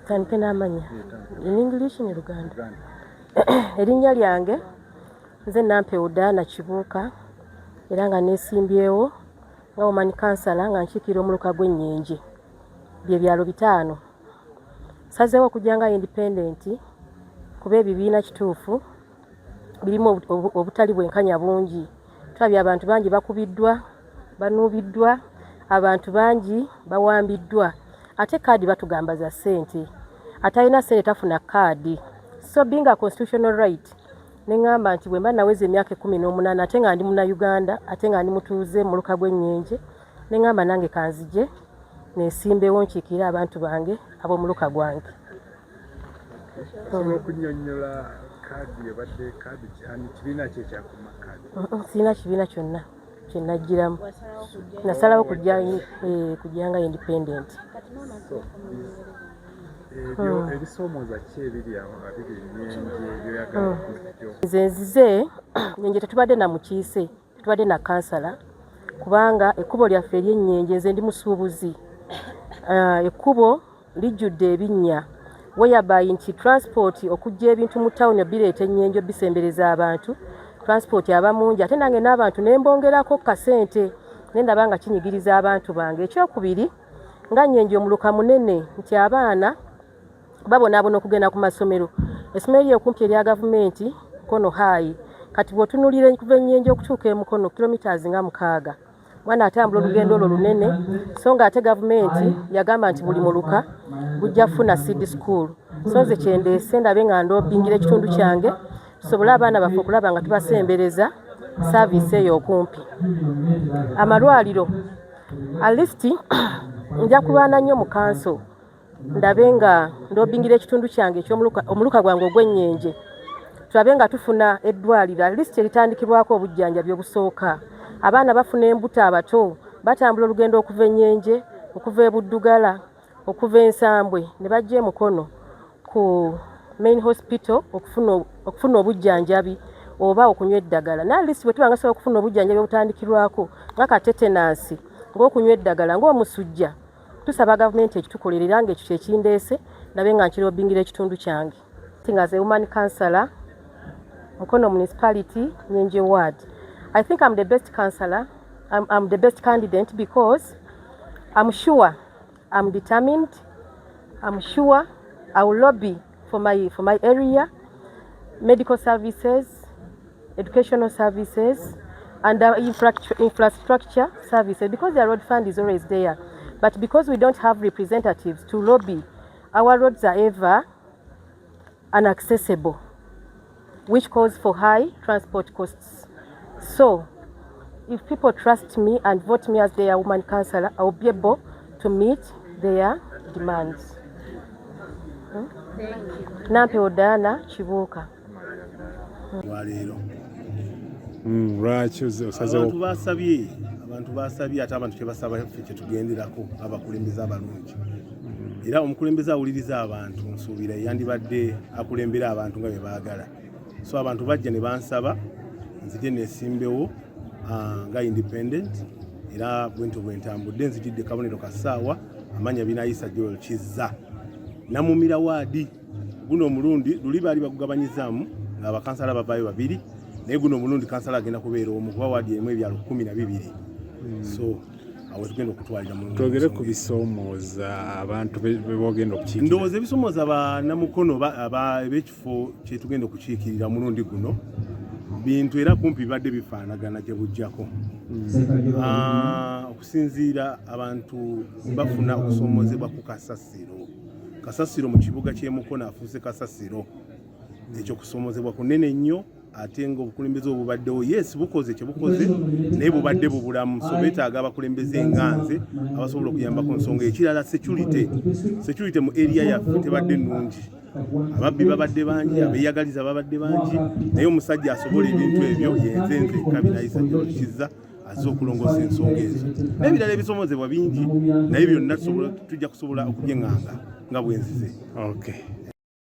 Tandike n'amanya in English ne Luganda. Erinnya lyange nze Nampewo Diana Kibuuka, era nga neesimbyewo nga woman councillor nga nkiikirira omuluka gw'Ennyenje, bye byalo 5. Nsazeewo okujja nga independent kuba ebibiina kituufu birimu obutali bwenkanya bungi. Tulabye abantu bangi bakubiddwa, banuubiddwa, abantu bangi bawambiddwa, ate kaadi batugamba za ssente, atalina ssente tafuna kaadi. So being a constitutional right, neŋŋamba nti bwe mba naweza emyaka 18, ate nga ndi Munnayuganda, ate nga ndi mutuuze mu muluka gw'Ennyenje, neŋŋamba nange kanzije neesimbewo nkiikirire abantu bange ab'omuluka gwange. Osobola okunnyonnyola kaadi ebadde kaadi ani, kibiina ki ekyakuma kaadi? Sirina kibiina kyonna kye najjiramu, nasalawo kujja nga independent. So ebyo ebisoomooza ki ebiri awo abiri Ennyenje byoyagala okujja? Nze nzize Nyenje tetubadde na mukiise, tetubadde na kansala, kubanga ekkubo lyaffe ery'Ennyenje, nze ndi musuubuzi. Ekkubo lijjudde ebinnya, whereby nti transport okujja ebintu mu tawuni obireeta Ennyenje obisembereza abantu, transport aba mungi, ate nange n'abantu ne mbongerako kasente, ne ndaba nga kinyigiriza abantu bange. Ekyokubiri, nga Nnyenje omuluka munene, nti abaana babonaabona okugenda ku masomero. Essomero lyo okumpi erya gavumenti Mukono High, kati bw'otunuulira okuva Ennyenje okutuuka e Mukono kilometers nga 6, mwana atambula olugendo olwo lunene, so nga ate gavumenti yagamba nti buli muluka gujja kufuna seed school. So nze kyendeese ndabe nga ndobingira ekitundu kyange, tusobole abaana baffe okulaba nga tubasembereza service eyo okumpi. Amalwaliro, at least nja kulwana nnyo mu kanso ndabe nga ndobingira ekitundu kyange ekyomuluka, omuluka gwange ogw'Ennyenje, tulabe nga tufuna eddwaliro at least eritandikibwako obujjanjabi obusooka. Abaana bafuna embuto abato, batambula olugendo okuva Ennyenje, okuva ebuddugala, okuva Ensambwe ne bajja emukono ku main hospital okufuna obujjanjabi oba okunywa eddagala. Naye at least bwe tuba nga sobola okufuna obujjanjabi obutandikirwako nga ka tetanus, ng'okunywa eddagala, ng'omusujja, tusaba gavumenti ekitukolera, era nga ekyo kyekindeese ndabe nga nkirobingira ekitundu kyange. Nga as a woman councillor, Mukono Municipality, Nyenje Ward, I think I'm the best councillor. I'm the best candidate because I'm sure I'm determined, I'm sure I will lobby for my area, medical services, educational services and infrastructure services, because the road fund is always there. But because we don't have representatives to lobby, our roads are ever inaccessible, which calls for high transport costs. So, if people trust me and vote me as their woman councillor, I will be able to meet their demands. Nampewo Diana Kibuuka. Lwaleero. Lwaki osazeewo? Abantu basabye, ate abantu kyebasaba ffe kyetugenderako abakulembeze abalungi, era omukulembeze awuliriza abantu nsuubira yandibadde akulembera abantu nga bwe baagala. So abantu bajja ne bansaba nzije nesimbewo nga independent, era bwentyo bwe ntambudde. Nzijidde kabonero ka ssaawa, amanya Binayisa Joel Kizza, Namumira Ward. Guno omulundi luli baali bagugabanyizaamu ng'abakansala bavaayo babiri, naye guno omulundi kansala agenda kubeera omu kuba waadi erimu ebyalo 12. So awo tugenda okutwalira mu Twogere ku bisoomooza abantu be bogenda okukiikirira. Ndowooza ebisomooza bannamukono ab'ekifo kyetugenda okukiikirira omulundi guno bintu era kumpi bibadde bifaanagana gye bujjako. Okusinziira abantu bafuna okusoomoozebwa ku kasasiro. Kasasiro mu kibuga ky'emukono afuuse kasasiro, ekyo kusoomozebwa kunene nnyo, ate nga obukulembeze obubaddewo, yes, bukoze kyebukoze, naye bubadde bubulamu. So beetaaga abakulembeze nga nze abasobola okuyamba ku nsonga. Ekirala, security mu area yaffe tebadde nnungi. Ababbi babadde bangi, abeeyagaliza babadde bangi, naye omusajja asobola ebintu ebyo yenze nzekka, Binayisa Kiza, azze okulongoosa ensonga ezo n'ebirala. Ebisomozebwa bingi, naye byonna tujja kusobola okubyeŋŋanga nga bwenzize. Okay.